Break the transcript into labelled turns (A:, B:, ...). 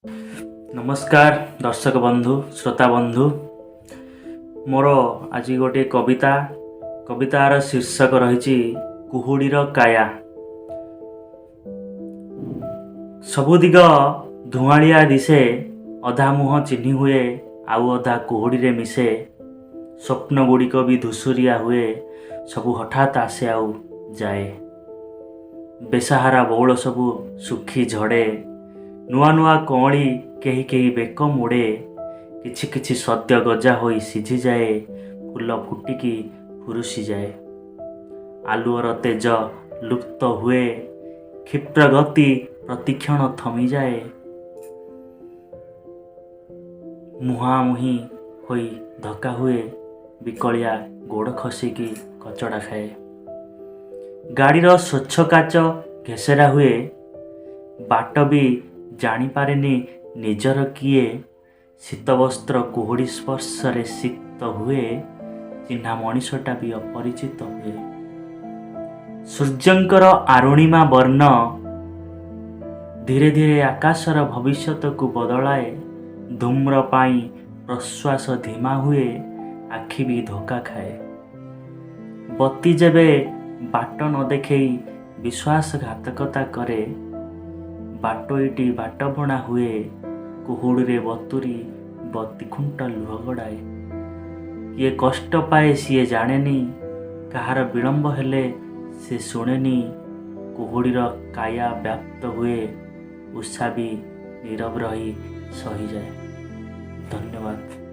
A: ନମସ୍କାର ଦର୍ଶକ ବନ୍ଧୁ, ଶ୍ରୋତା ବନ୍ଧୁ। ମୋର ଆଜି ଗୋଟିଏ କବିତା, କବିତାର ଶୀର୍ଷକ ରହିଛି କୁହୁଡ଼ିର କାୟା। ସବୁ ଦିଗ ଧୂଆଁଳିଆ ଦିଶେ, ଅଧା ମୁହଁ ଚିହ୍ନି ହୁଏ, ଆଉ ଅଧା କୁହୁଡ଼ିରେ ମିଶେ। ସ୍ୱପ୍ନ ଗୁଡ଼ିକ ବି ଧୂସୁରିଆ ହୁଏ, ସବୁ ହଠାତ୍ ଆସେ ଆଉ ଯାଏ। ବେସାହାରା ବଉଳ ସବୁ ଶୁଖି ଝଡ଼େ, ନୂଆ ନୂଆ କଅଁଳି କେହି କେହି ବେକ ମୋଡ଼େ। କିଛି କିଛି ସଦ୍ୟ ଗଜା ହୋଇ ସିଝିଯାଏ, ଫୁଲ ଫୁଟିକି ଫୁରୁସିଯାଏ। ଆଲୁଅର ତେଜ ଲୁପ୍ତ ହୁଏ, କ୍ଷିପ୍ର ଗତି ପ୍ରତିକ୍ଷଣ ଥମିଯାଏ। ମୁହାଁମୁହିଁ ହୋଇ ଧକ୍କା ହୁଏ, ବିକଳିଆ ଗୋଡ଼ ଖସିକି କଚଡ଼ା ଖାଏ। ଗାଡ଼ିର ସ୍ୱଚ୍ଛ କାଚ ଘେସେରା ହୁଏ, ବାଟ ବି ଜାଣିପାରେନି ନିଜର କିଏ। ଶୀତବସ୍ତ୍ର କୁହୁଡ଼ି ସ୍ପର୍ଶରେ ସିକ୍ତ ହୁଏ, ଚିହ୍ନା ମଣିଷଟା ବି ଅପରିଚିତ ହୁଏ। ସୂର୍ଯ୍ୟଙ୍କର ଆରୁଣିମା ବର୍ଣ୍ଣ ଧୀରେ ଧୀରେ ଆକାଶର ଭବିଷ୍ୟତକୁ ବଦଳାଏ। ଧୂମ୍ର ପାଇଁ ପ୍ରଶ୍ୱାସ ଧୀମା ହୁଏ, ଆଖି ବି ଧୋକା ଖାଏ। ବତି ଯେବେ ବାଟ ନ ଦେଖେଇ ବିଶ୍ୱାସଘାତକତା କରେ, ବାଟୋଇଟି ବାଟବଣା ହୁଏ, କୁହୁଡ଼ିରେ ବତୁରି ବତି ଖୁଣ୍ଟ ଲୁହ ଗଡ଼ାଏ। କିଏ କଷ୍ଟ ପାଏ ସିଏ ଜାଣେନି, କାହାର ବିଳମ୍ବ ହେଲେ ସେ ଶୁଣେନି। କୁହୁଡ଼ିର କାୟା ବ୍ୟାପ୍ତ ହୁଏ, ଉଷା ବି ନୀରବ ରହି ସହିଯାଏ। ଧନ୍ୟବାଦ।